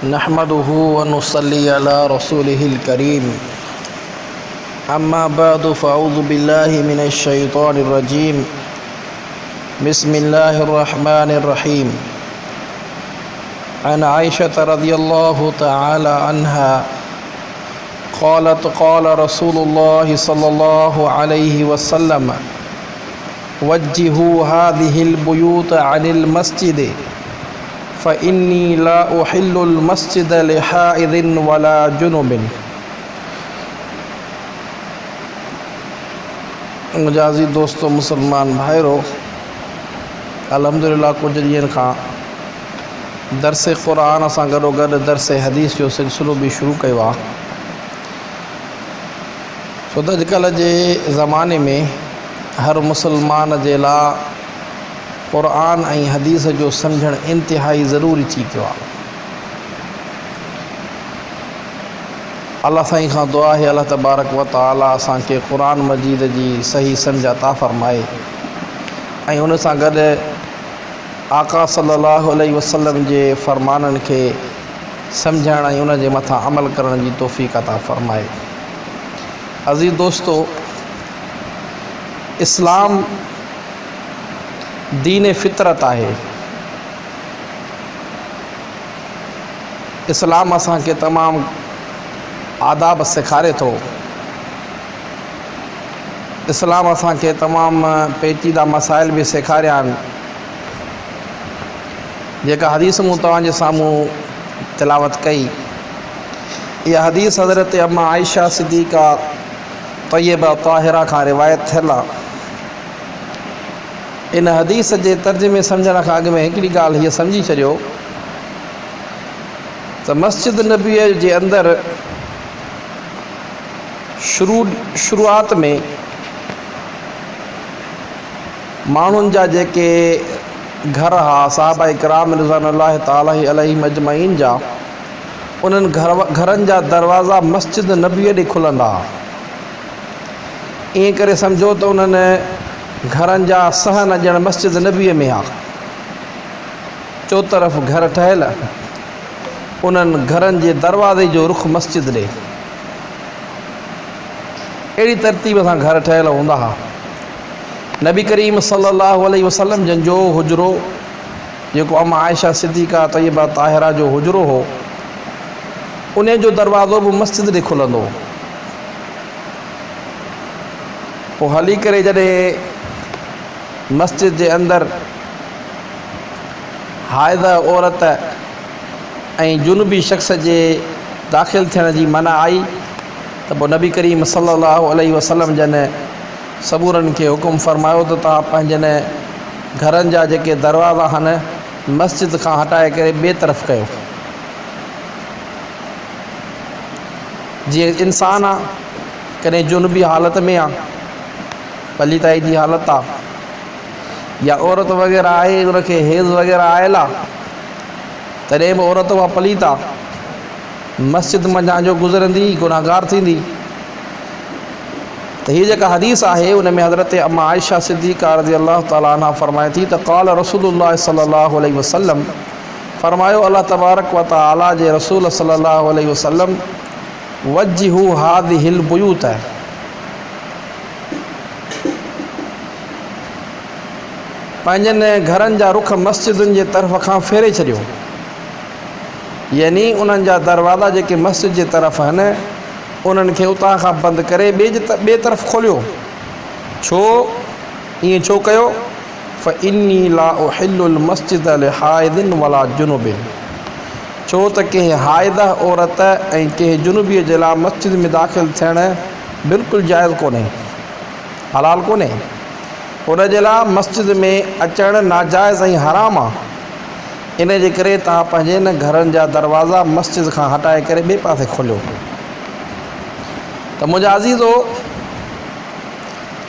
نحمده ونصلي على رسوله الڪريم اما بعد فاعوذ بالله من الشيطان الرجيم بسم الله الرحمن الرحيم عن عائشة رضي الله تعالى عنها قالت قال رسول الله صلى الله عليه وسلم وجهوا هذه البيوت عن المسجد فإني لا أحل المسجد لحائض ولا جنب. منهنجا عزيز دوستو مسلمان ڀائرو الحمدلله ڪجهه ڏينهن کان درس قرآن سان گڏو گڏ درس حديث جو سلسلو به شروع ڪيو آهي ڇو ته اڄڪلهه جي زماني ۾ هر مسلمان جي لاء قرآن ۽ حديث جو سمجهڻ انتهائي ضروري ٿي پيو آهي. الله سائين کان دعا آهي الله تبارڪ و تعالي اسان کي قرآن مجيد جي صحيح سمجھ عطا فرمائي ۽ ان سان گڏ آقا صلي الله عليه وسلم جي فرمانن کي سمجھڻ ۽ ان جي مٿان عمل ڪرڻ جي توفيق عطا فرمائي. عزيز دوستو اسلام دين فطرت آهي. اسلام اسان کي تمام آداب سيکاري ٿو. اسلام اسان کي تمام پيچيده مسائل به سيکاريا آهن. جيڪا حديث مون توهان جي سامهون تلاوت ڪئي، اها حديث حضرت اما عائشه صديقه طيبه طاهره کان روايت ٿيل آهي. ان حديث جي ترجمي سمجهڻ کان اڳ ۾ هڪڙي ڳالهه هيء سمجهي ڇڏيو ته مسجد نبويء جي اندر شروع شروعات ۾ ماڻهن جا جيڪي گهر ها صحابه ڪرام رضوان الله تعالٰي عليهم اجمعين جا انهن گهرن جا دروازا مسجد نبويء ڏي کلندا ها. ائين ڪري سمجهو ته انهن گهرن جا صحن ڄڻ مسجد نبويء ۾ ها. چوطرف گهر ٺهيل، انهن گهرن جي دروازي جو رخ مسجد ڏي. اهڙي ترتيب سان گهر ٺهيل هوندا ها. نبي ڪريم صلي الله عليه وسلم جن جو حجرو جيڪو ام عائشه صديقه طيبه طاهره جو حجرو هو، انهي جو دروازو به مسجد ڏي کلندو هو. پوء هلي ڪري جڏهن مسجد جي اندر حائضه عورت ۽ جنبي شخص جي داخل ٿيڻ جي منع آئي ته پوء نبي ڪريم صلي الله عليه وسلم جن سڳورن کي حڪم فرمايو ته توهان پنهنجن گهرن جا جيڪي دروازا آهن مسجد کان هٽائي ڪري ٻئي طرف ڪيو. جيئن انسان آ، ڪڏهن جنبي حالت ۾ آ، پليتائي جي حالت آ، يا عورت وغيره آهي ان کي حيض وغيره آيل آ، تڏهن به عورت اها پليت آ، مسجد منجهان جو گذرندي گنهگار ٿيندي. ته هيء جيڪا حديث آهي ان ۾ حضرت اما عائشه صديقه رضي الله تعالٰي عنها فرمائي ٿي ته قال رسول الله صلي الله عليه وسلم فرمايو الله تبارڪ و تعالي جي رسول صلي الله عليه وسلم وجهوا هذه البيوت پنهنجن گهرن جا رخ مسجدن جي طرف کان ڦيري ڇڏيو يعني انهن جا دروازا جيڪي مسجد جي طرف آهن انهن کي اتان کان بند ڪري ٻئي طرف کوليو ڇو ائين ڇو ڪيو فاني لا احل المسجد لحائض ولا جنب ڇو ته ڪنهن حائضه عورت ۽ ڪنهن جنبيء جي لاء مسجد ۾ داخل ٿيڻ بلڪل جائز ڪونهي، حلال ڪونهي. ان جي لاء مسجد ۾ اچڻ ناجائز ۽ حرام آ. ان جي ڪري توهان پنهنجن گهرن جا دروازا مسجد کان هٽائي ڪري ٻئي پاسي کوليو. ته منهنجا عزيزو!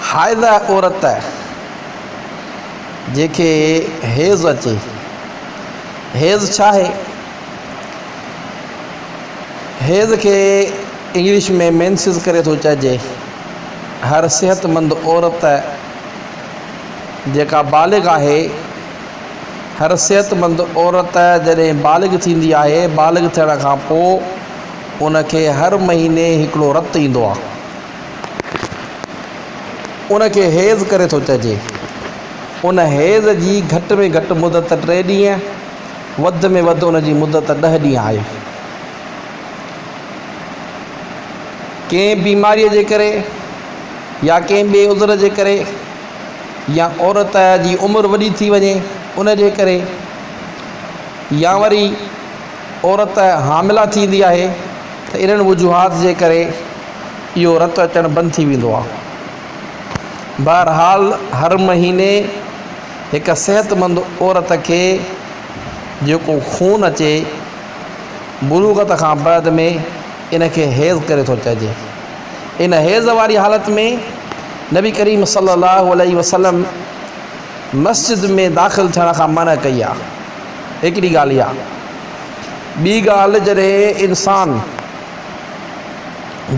حائضه عورت جنهن کي حيض اچي. حيض ڇا آهي؟ حيض کي انگلش ۾ مينسز ڪري ٿو چئجي. هر صحتمند عورت جيڪا بالغ آهي، هر صحتمند عورت جڏهن بالغ ٿيندي آهي، بالغ ٿيڻ کان پوء ان کي هر مهيني هڪڙو رت ايندو آهي. ان کي حيض ڪري ٿو چئجي. ان حيض جي گهٽ ۾ گهٽ مدت ٽي ڏينهن، وڌ ۾ وڌ ان جي مدت ڏهه ڏينهن آهي. ڪنهن بيماريء جي ڪري يا ڪنهن ٻئي عذر جي ڪري يا عورت جي عمر وڏي ٿي وڃي ان جي ڪري يا وري عورت حامله ٿيندي آهي ته انهن وجوهات جي ڪري اهو رت اچڻ بند ٿي ويندو آهي. بهرحال هر مهيني هڪ صحتمند عورت کي جيڪو خون اچي بلوغت کان بعد ۾ ان کي حيض ڪري ٿو چئجي. ان حيض واري حالت ۾ نبي ڪريم صلي الله عليه وسلم مسجد ۾ داخل ٿيڻ کان منع ڪئي آهي. هڪڙي ڳالهه اها. ٻي ڳالهه جڏهن انسان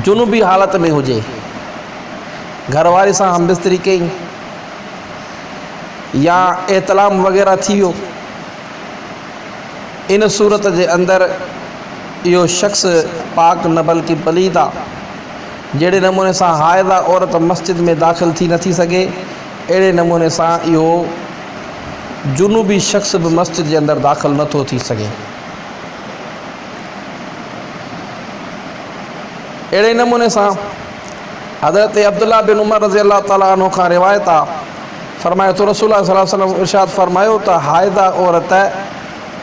جنوبي حالت ۾ هجي، گهر واري سان هم بستري ڪئي يا احتلام وغيره ٿي ويو، ان صورت جي اندر اهو شخص پاڪ نه بلڪه پليد آ. جهڙي نموني سان حائضه عورت مسجد ۾ داخل ٿي نٿي سگهي، اهڙي نموني سان اهو جنوبي شخص به مسجد جي اندر داخل نٿو ٿي سگهي. اهڙي نموني سان حضرت عبدالله بن عمر رضي الله تعالٰي عنه کان روايت آ، فرمائي ٿو رسول الله صلي الله عليه وسلم ارشاد فرمايو ته حائضه عورت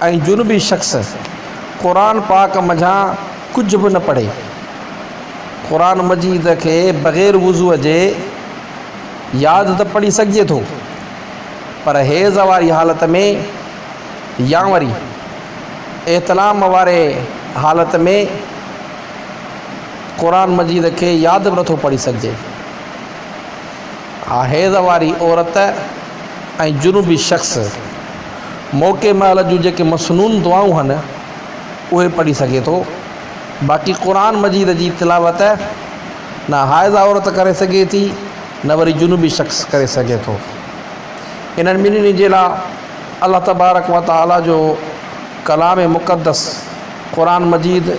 ۽ جنبي شخص قرآن پاڪ منجهان ڪجهه به نه پڙهي. قرآن مجيد کي بغير وضوء جي ياد ته پڙهي سگهجي ٿو پر حيض واري حالت ۾ يا وري احتلام واري حالت ۾ قرآن مجيد کي ياد به نٿو پڙهي سگهجي. ها حيض واري عورت ۽ جنوبي شخص موقعي مهل جون جيڪي مسنون دعائون هن اهي پڙهي سگهي ٿو باقي قرآن مجيد جي تلاوت نه حائضه عورت ڪري سگهي ٿي نه وري جنوبي شخص ڪري سگهي ٿو. انهن ٻنهي جي لاء الله تبارڪ و تعالي جو ڪلام مقدس قرآن مجيد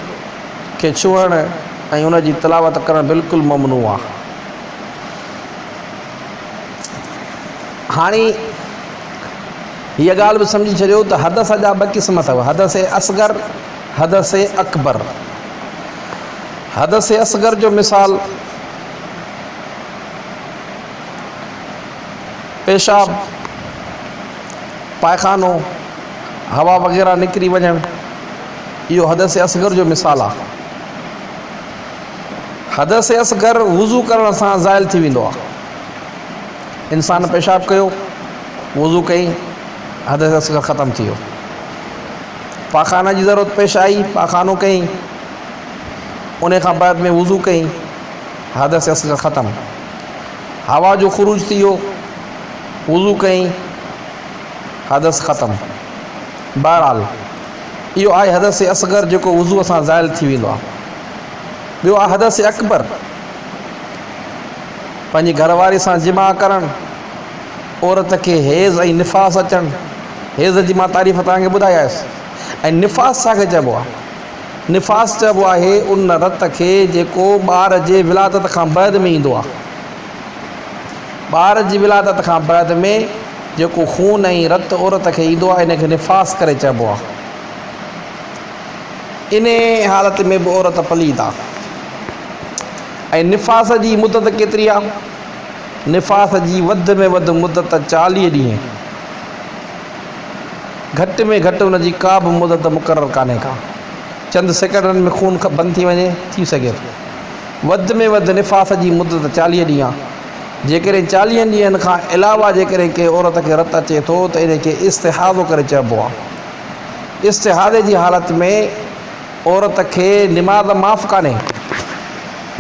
کي ڇهڻ ۽ ان جي تلاوت ڪرڻ بلڪل ممنوع آهي. هاڻي هيء ڳالهه به سمجهي ڇڏيو ته حدث جا ٻه قسم اٿو، حدث اصغر، حدث اڪبر. حدث اصغر جو مثال پيشاب، پائخانو، هوا وغيره نڪري وڃڻ، اهو حدث اصغر جو مثال آهي. حدث اصغر وضو ڪرڻ سان زائل ٿي ويندو آهي. انسان پيشاب ڪيو، وضو ڪئي، حدث اصغر ختم ٿي ويو. پاخانه جي ضرورت پيش آئي، پاخانو ڪئي، ان کان بعد ۾ وضو ڪئي، حدث اصغر ختم. هوا جو خروج ٿي ويو، وضو ڪئي، حدث ختم. بهرحال اهو آهي حدث اصغر جيڪو وضوء سان زائل ٿي ويندو آهي. ٻيو آهي حدث اڪبر، پنهنجي گهر واري سان جماع ڪرڻ، عورت کي حيض ۽ نفاس اچڻ، حيض جي مان تعريف توهان کي ٻڌائي آيس ۽ نفاس ڇا کي چئبو آهي؟ نفاس چئبو آهي ان رت کي جيڪو ٻار جي ولادت کان بعد ۾ ايندو آهي. ٻار جي ولادت کان بعد ۾ جيڪو خون ۽ رت عورت کي ايندو آهي ان کي نفاس ڪري چئبو آهي. انهيء حالت ۾ به عورت پليد آهي. ۽ نفاس جي مدت ڪيتري آهي؟ نفاس جي وڌ ۾ وڌ مدت 40 ڏينهن. گهٽ ۾ گهٽ ان جي ڪا به مدت مقرر ڪانهي ڪا. چند سيڪنڊن ۾ خون بند ٿي وڃي، ٿي سگهي ٿو. وڌ ۾ وڌ نفاس جي مدت 40 ڏينهن آهي. جيڪڏهن چاليهن ڏينهن کان علاوه جيڪڏهن ڪنهن عورت کي رت اچي ٿو ته ان کي استحاضو ڪري چئبو آهي. استحاضي جي حالت ۾ عورت کي نماز معاف ڪانهي.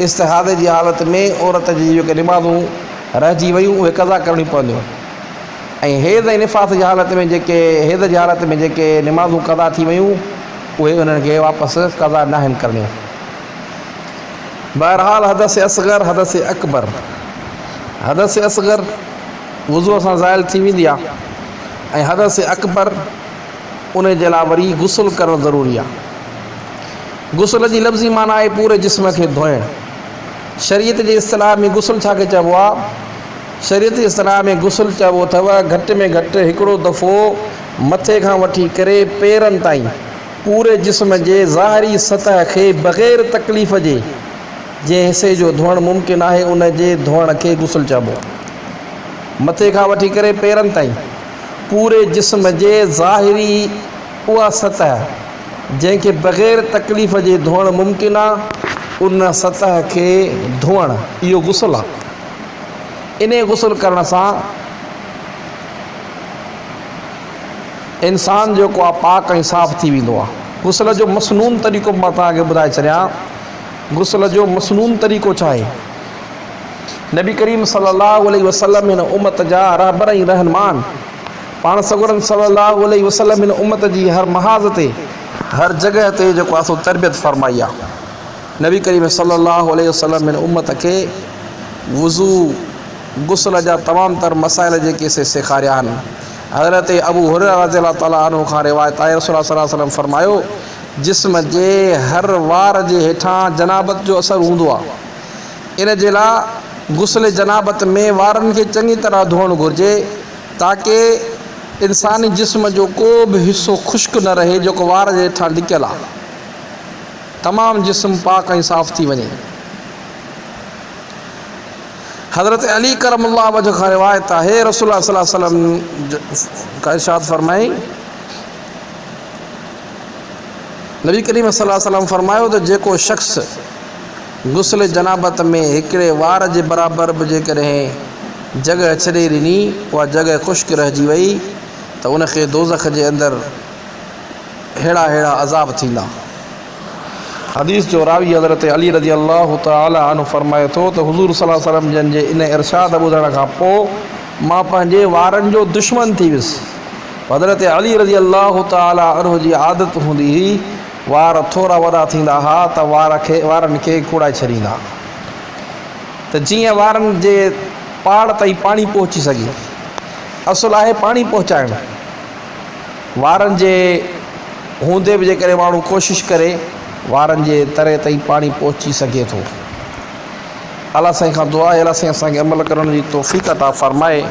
استحاضي جي حالت ۾ عورت جي جيڪي نمازون رهجي ويون اهي قضا ڪرڻيون پونديون ۽ حيض ۽ نفاس جي حالت ۾ جيڪي حيض جي حالت ۾ جيڪي نمازون قضا ٿي ويون اهي انهن کي واپس قضا ناهن ڪرڻيون. بهرحال حدث اصغر حدث اڪبر، حدث اصغر وضوء سان زائل ٿي ويندي آهي. ۽ حدث اڪبر ان جي لاء وري غسل ڪرڻ ضروري آهي. غسل جي لفظي معنيٰ آهي پوري جسم کي ڌوئڻ. شريعت جي اصطلاح ۾ غسل ڇا کي چئبو آهي؟ شريعت جي اصطلاح ۾ غسل چئبو اٿو گهٽ ۾ گهٽ هڪڙو دفعو مٿي کان وٺي ڪري پيرن تائين پوري جسم جي ظاهري سطح کي بغير تڪليف جي جنهن حصي جو ڌوئڻ ممڪن آهي ان جي ڌوئڻ کي غسل چئبو آهي. مٿي کان وٺي ڪري پيرن تائين پوري جسم جي ظاهري اها سطح جنهن کي بغير تڪليف جي ڌوئڻ ممڪن آ ان سطح کي ڌوئڻ اهو غسل آ. انهي غسل ڪرڻ سان انسان جيڪو آ پاڪ ۽ صاف ٿي ويندو آ. غسل جو مسنون طريقو به مان توهان کي ٻڌائي ڇڏيان. غسل جو مسنون طريقو ڇا آهي؟ نبي ڪريم صلي الله عليه وسلم هن امت جا رهبر ۽ رهنما آهن. پاڻ سڳورن صلي الله عليه وسلم هن امت جي هر محاذ تي هر جڳهه تي جيڪو آهي سو تربيت فرمائي آهي. نبي ڪريم صلي الله عليه وسلم هن امت کي وضو، غسل جا تمام تر مسائل جيڪي سي سيکاريا آهن. حضرت ابو هريره رضي الله تعالٰي عنه کان روايت آهي رسول الله صلي الله عليه وسلم فرمايو، جسم جي هر وار جي هيٺان جنابت جو اثر هوندو آهي. ان جي لاء غسل جنابت ۾ وارن کي چڱي طرح ڌوئڻ گهرجي تاڪه انساني جسم جو ڪو به حصو خشڪ نه رهي جيڪو وار جي هيٺان لڪيل آهي. تمام جسم پاڪ ۽ صاف ٿي وڃي. حضرت علي ڪرم الله وجهه کان روايت آهي رسول الله صلي الله عليه وسلم ارشاد فرمائي نبي ڪريم صلي الله عليه وسلم فرمايو ته جيڪو شخص غسل جنابت ۾ هڪڙي وار جي برابر به جيڪڏهن جڳهه ڇڏي ڏني، اها جڳهه خشڪ رهجي وئي ته ان کي دوزخ جي اندر ههڙا ههڙا عذاب ٿيندا. حديث جو راوي حضرت علي رضي الله تعالٰي عنه فرمائي ٿو ته حضور صلي الله عليه وسلم جن جي ان ارشاد ٻڌڻ کان پوء مان پنهنجي وارن جو دشمن ٿي ويس. حضرت علي رضي الله تعالٰي عنه جي عادت هوندي هئي وار ٿورا وڏا ٿيندا ها ته وار کي وارن کي ڪوڙائي ڇڏيندا ته جيئن وارن جي پاڙ تائين پاڻي پهچي سگهي. اصل آهي پاڻي پهچائڻ. وارن جي هوندي به جيڪڏهن ماڻهو ڪوشش ڪري وارن جي تري تائين پاڻي پهچي سگهي ٿو. الله سائين کان دعا آهي الله سائين اسان کي عمل ڪرڻ جي توفيق عطا فرمائي.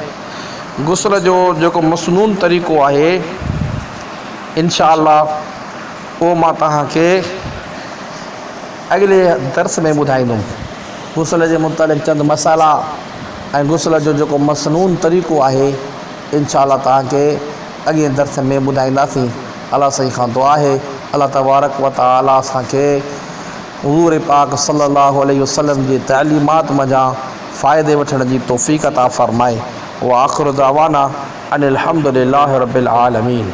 غسل جو جيڪو مسنون طريقو آهي انشاء الله اهو مان توهان کي اڳلي درس ۾ ٻڌائيندم. غسل جي متعلق چند مسئلا ۽ غسل جو جيڪو مسنون طريقو آهي انشاء الله توهان کي اڳئين درس ۾ ٻڌائينداسين. الله سائين کان دعا آهي الله تبارڪ و تعالي اسان کي حضور پاڪ صلي الله عليه وسلم جي تعليمات منجهان فائدي وٺڻ جي توفيق عطا فرمائي. واخر دعوانا ان الحمد لله رب العالمين.